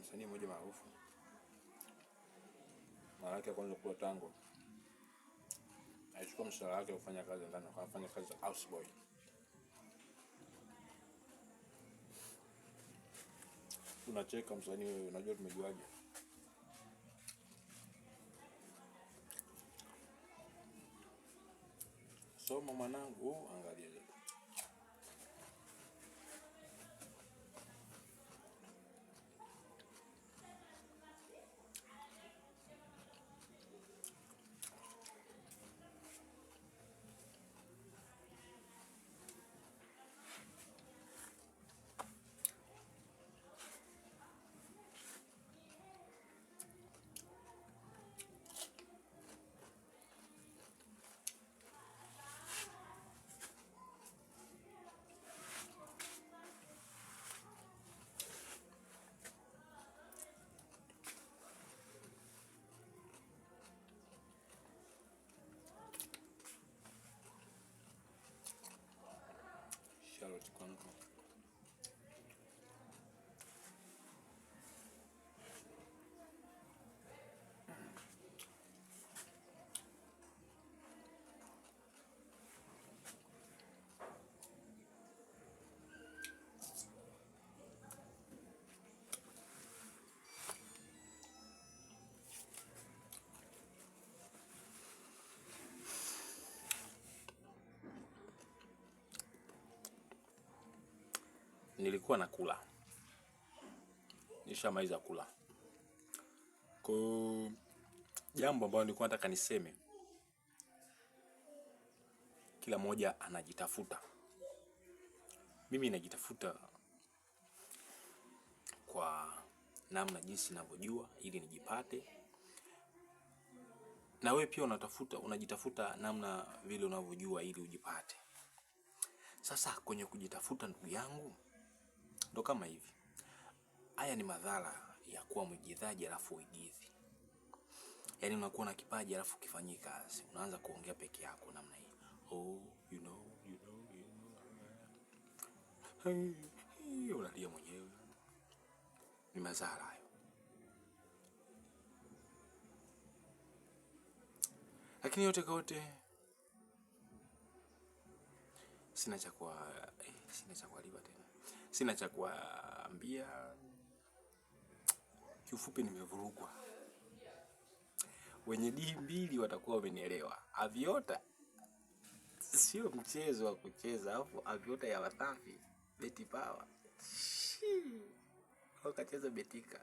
Msanii mmoja maarufu mara yake ya kwanza kula tango alichukua mshahara wake kufanya kazi ndani, akafanya kazi za houseboy. Unacheka msanii wewe, unajua tumejuaje? Soma mwanangu, angalia. Charlotte Kwanko. Nilikuwa nakula, nishamaliza kula. Kwa jambo ambalo nilikuwa nataka niseme, kila mmoja anajitafuta. Mimi najitafuta kwa namna jinsi ninavyojua ili nijipate, na wewe pia unatafuta, unajitafuta namna vile unavyojua ili ujipate. Sasa kwenye kujitafuta, ndugu yangu, ndo kama hivi. Haya ni madhara ya kuwa mwigizaji alafu uigizi. Yaani unakuwa na kipaji alafu ukifanyii kazi, unaanza kuongea peke yako namna hii. Oh, you know, you know, you know. Hey, hey, unalia mwenyewe. Ni madhara hayo. Lakini yote kwa yote sina cha kuwa sina cha kuwalipa tena. Sina cha kuambia. Kiufupi nimevurugwa. Wenye D mbili watakuwa wamenielewa. Aviota sio mchezo wa kucheza, alafu Aviota ya Wasafi Beti Power. Wakacheza betika.